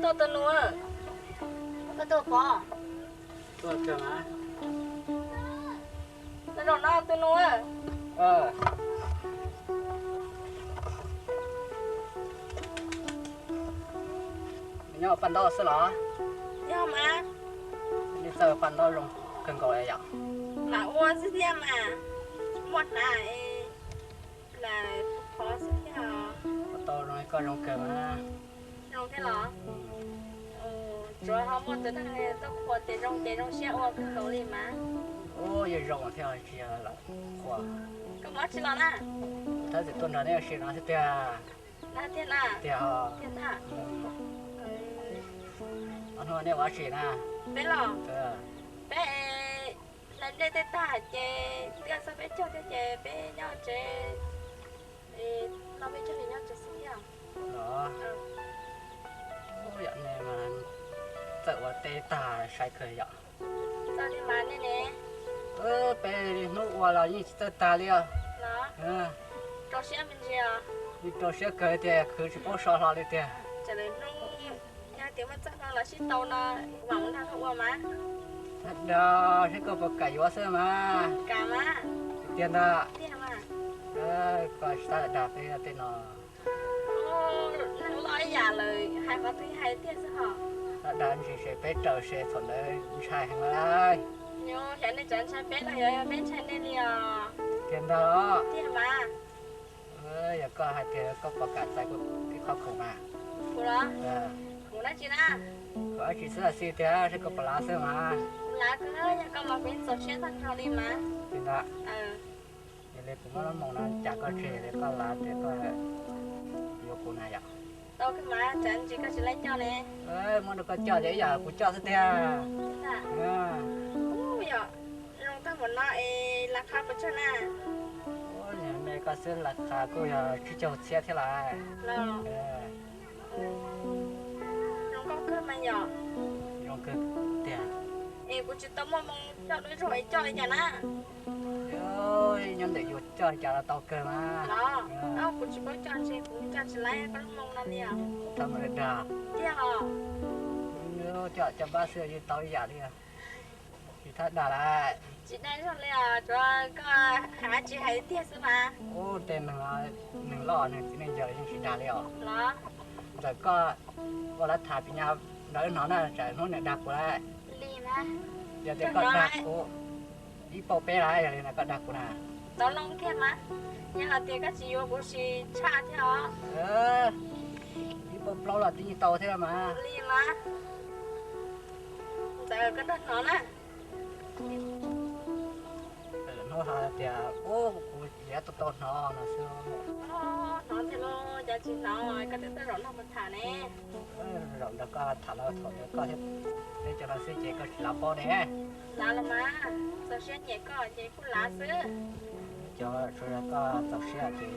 Tuaj tus nus. Koj tuaj pom. Tuaj kawg mas. Los zaum no tus nus. Nyob paj ntaub xwb los? Yog mas. Nej txawj paj ntaub zoo kawg nkaus yom? Mas ua xwb thiab mas, muaj hnav es lam qhov xwb thiab. Ua tau zoo koj zoo kawg mas. Zoo thiab los? Tsuav ho muaj tus neeg tuaj qhuas tias zoo ces zoo siab ua kawg nkaus li mas. Ub, yeej zoo thiab tsis yog lam qhuas. Koj mus dab tsi los na? Thab txim tuaj nrog neb ua si no xwb tiag. Tiag na. Tiag os. Tiag ntag. Ob hnub nej ua dab tsi na? Peb los? Peb hlais nplej tej tag ces twb txog peb caug thiab ces peb nyob tsev, noj peb caug li nyob tsev xwb thiab. Los, yam nej mas txawj ua teb tag sai kawg yom. Txawj li mas nej ne. Peb hnub ua los yeej tsis txawj tag li os. Los, rau siab me ntsis os. Yeej rau siab kawg tiag, khwv tsis paub so hlo li tiag. Tseem lawm hnub, yog tias muaj txoj hmoo los sib tau no, vam mus nrog koj ua mas. Dag, saib koj puas kam yuav xwb mas. Kam mas. Tiag ntag. Tiag mas. Koj tsis tab dag peb tej no. Neeg loj ib yam lawm hais qhov twg hais tiag xwb hos. Tab dag ntsis ces peb raws se thaum ntawd ntshai heev lawm. Yog xyov nej tseem ntshai peb los yog peb ntshai nej li os. Tiag ntag os. Tiag mas. Yog koj hais tias koj puas kam txais kuv ib qho khoom mas. Kuv los? Khoom dab tsi na? Khoom dab tsi xwb los xij tiag, saib koj puas lav xwb mas. Kuv lav kawg, yog koj los kuv yeej txaus siab tag nrho li mas. Tiag ntag. Yog li kuv muab lub moos no cas koj tseg li koj lav tias koj yuav kuv na yom. Tau kawg mas, tsam ntsis koj tsis laib coj ne. Muab rau koj coj ces ib yam kuv coj xwb tiag. Ub, yog zoo tag npaum no es laj qha puas tsawg na? Ub, me koj xwb laj qha kuj yog tsib caug txhiab thiab lawm. Zoo nkauj kawg mas yom. Zoo kawg tiag. Es kuv tsis tau muaj moo coj dua zaug es coj li cas na? Nyob ntawm yus coj li cas los tau kawg mas. Los, kuv tsis paub coj ntshe kuv coj tsis laib koj lub moo no li os. Tau mus dag. Tiag os. Coj coj npab xwb yeej tau ib yam li. Tsis thab dag lawm. Tsis dag zog li os, tsuav koj hais tsis hais tiag xwb mas. Ub, tej neeg, neeg loj neeg txiv neej yawg yeej tsis dag li os. Los, ntawm koj ua lawv tham pis nyas ntawd hnov na, tsam hnub niam dag kuv lawm. Li mas. Yog tias koj dag kuv ib pauj peb lawm, yog li no koj dag kuv na. Tau loo kiag mas, yog hais tias koj tsis yuav kuv tsis tshaj thiab os. Ib pauj plaub los twb yeej tau thiab mas. Li mas. Ntawd koj nrog hnov na. Hnub hais tias ub kuv liav tau tau hnov no xwb. Hnov tiag los cas tsis hnov, koj twb tuaj zaum nrog kuv tham ne. Zaum nrog koj tham los thaum ntawd koj thiab peb cov no xwb ces koj tsis lav paub ne. Lav los mas, txaus siab nyiam koj ces kuj lav xwb. Cov tsuas yog koj txaus siab ces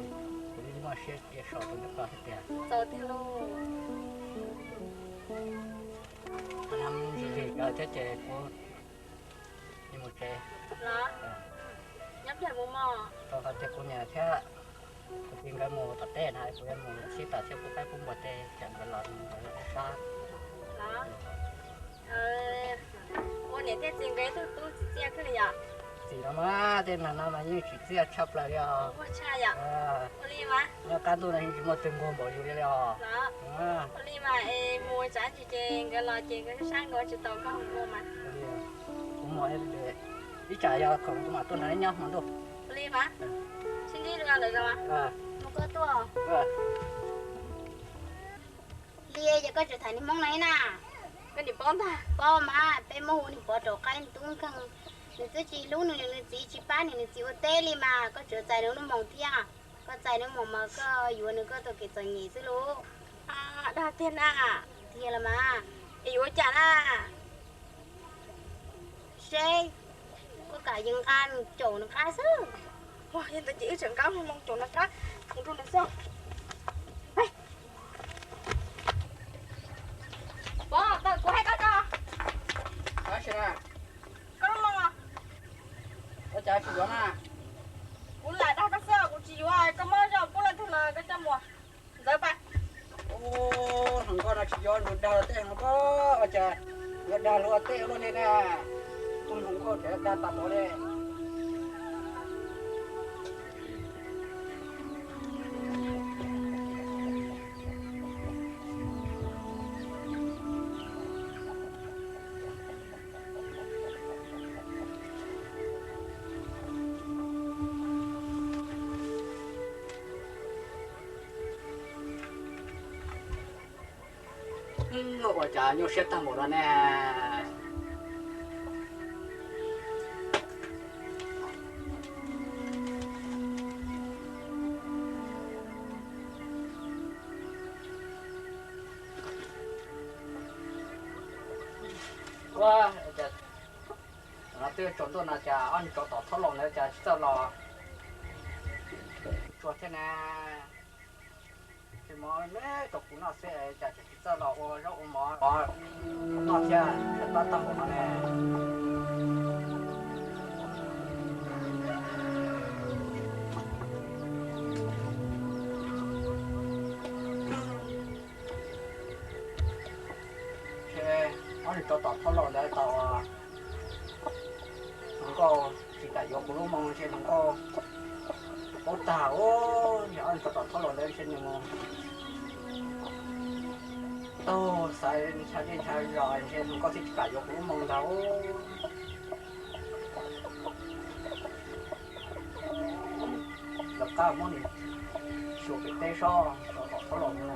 kuv yeej muaj siab cia sau rau ntawm koj thiab tiag. Txaus tiag lauj. Lig lig kawg thiab ces kuv mus tsev. Los, nyob pliag mus mog. Rau qhov tias kuv niam thiab kuv txiv nkawd mus tom teb na, kuv yuav mus sib tom thiab pub qaib pub npua tej, tsam nkawd los nkawd sab. Los, ua niam thiab txiv nkawd ib tug tub txiv txiaj kawg li yom. Txiv no mas tej neeg no mas yeej tsim txiaj tshaj plaws li os. Ua tshaj yom. Ua li mas. Nyob qab ntuj no yeej tsis muaj twg nquag npaum yus li li os. Los, ua li mas es mus tsav ntsis ces nkawd los ces nkawd sab nkawd tsis tau koj mus ua mas. Kuv mus ib tsam yog khoom kuv mam tuaj nrog neb nyob hmo ntuj. Ua li mas. Sib ntsib dua lawm los. Mus koj tuaj. Liam, yog koj tseem tham niag Hmoob no ib na. Koj niam paub ntag. Paub mas, peb muab hu niag Pov rau qaib tub nkeeg. Nws twb tsis hlub nws, nws txiv tsis pab nws, nws txiv ua teb li mas, koj tseem txais nws lub moos thiab. Koj txais nws moos mas koj yuav nws koj tau kev txom nyem xwb lauj. Dag tiag na. Tiag los mas. Es yuav ua cas na? Seb, koj kam yees nqa mus caum nws qab xwb. Yog ntawd ces wb tseem nqa mus caum nws qab mus rau nws xwb. Pov, tawm kuv hais koj tso. Koj lub moos. Ua cas tsis yuav na? Kuv lam dag koj xwb, kuv tsis yuav, koj muab zoj pub leej twg los koj coj mus. Ntxawm pab. Hluas nkauj no tsis yuav nrug dag tej Dag luag tej luaj li na, tus hluas nkauj tseem dag tas pov li. Ua cas nyuaj siab tag npaum no ne? Ua, no twb tsaus ntuj no cas ob niag tsov tom thob los ntawd cas tsis txawj los tsuag thiab na. Tsis mov me rau kuv noj xwb cas tsis txawj los ua zaub ua mov noj thiab, tshaib plab tag npaum no ne. Ob niag tsov tom thob los ntawd tau hluas nkauj tsis kam yuav kuv lub moo ntshe hluas nkauj paub tag. Ob niag tsov tom thob los ntawd ntshe nws mus taug xaiv ntshav zej ntshav zos ntshe hluas nkauj thiaj tsis kam yuav kuv lub moo ntag. Lawv qab muab nws xyuas pem teb sob, tsov tom thob los no.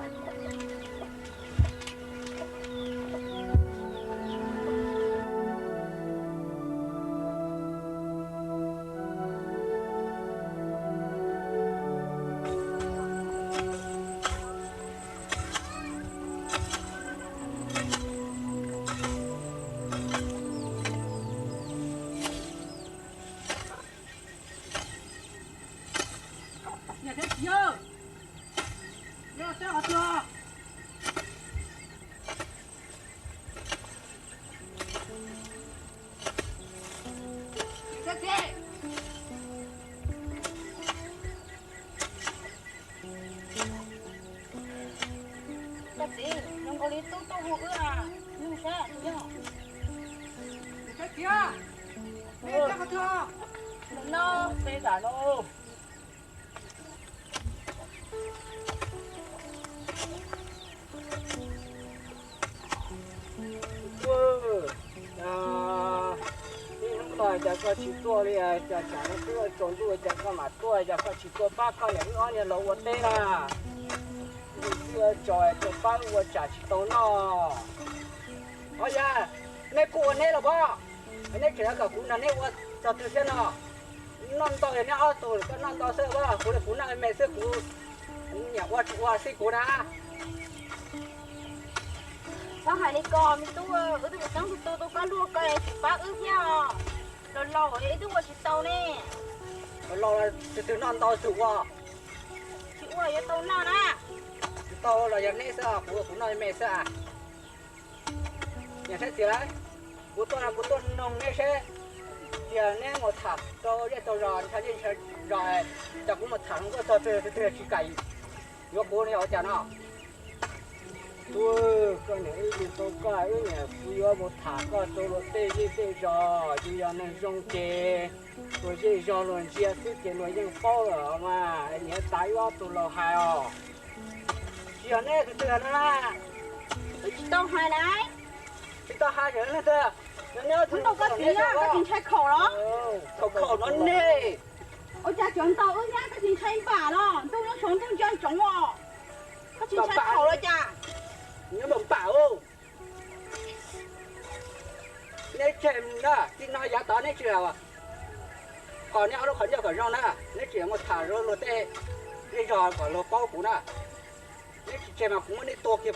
Koj txiv, zoo nkaus li tub tuaj hu wb, nug saib yog. Koj txiv, no peb tam no. Ib hnub no cas koj tsis tuaj li, cas tsam no twb tsaus ntuj cas koj mam tuaj, cas koj tsis tuaj pab koj niam wb ob niag los ua teb na? Wb twb tso tso pab wb ua tsam tsis tau noj. Os yas, neb kuj ua neb los pob, neb tseem kom kuv nrog neb ua txog twg thiab no? Noj ntau yog neb ob tug koj noj ntau xwb pob, kuv li kuv noj me xwb, kuv niam ua tsis ua xij kuv na. Koj hais li ko me tub, wb twb tseem tu tu tu koj luag koj tsis pab wb thiab. Laus laus wb twb ua tsis tau ne. Laus laus twg twg noj ntau twg ua. Tsis ua yuav tau noj na. Tsis tau los yog neb xwb, kuv kuv noj me xwb. Niam saib txiv lauj, kuv tuaj no kuv tuaj noog neb seb, tias neb mus tham rau zej rau zos ntshav zej ntshav zos, cas kuv mus tham hluas nkauj txog twg twg tsis kam yuav kuv no yog ua cas no? Koj niam wb tsis tau koj, wb niam kuv yuav mus tham koj rau luag tej zej tej zos, yus yog neeg zoo ces luag zej zos luag ntsia xwb ces luag yeej paub lawm mas, niam tas wb ob tug laus hais os. Tsis yog neb tus twg no na? Wb tsis tau hais na. Tsis tau hais yog leej twg? Yog neb tus twg, koj tsis ntshai khaum los? Khaum khaum no ne. Ua cas cov ntaus wb thiab koj tsis ntshai npam los? Ntuj nyob saud ntuj ntsia ntsoov os. Koj tsis ntshai khaum los cas? Nyob npam npam. Neb tseg na, txij no yav tod neb tsis kom neb ob lub qhov ncauj kom zoo na, neb tseem mus tham luag tej zej zos kom luag paub kuv na. Neb tsis tseg mas kuv muab neb tua kiag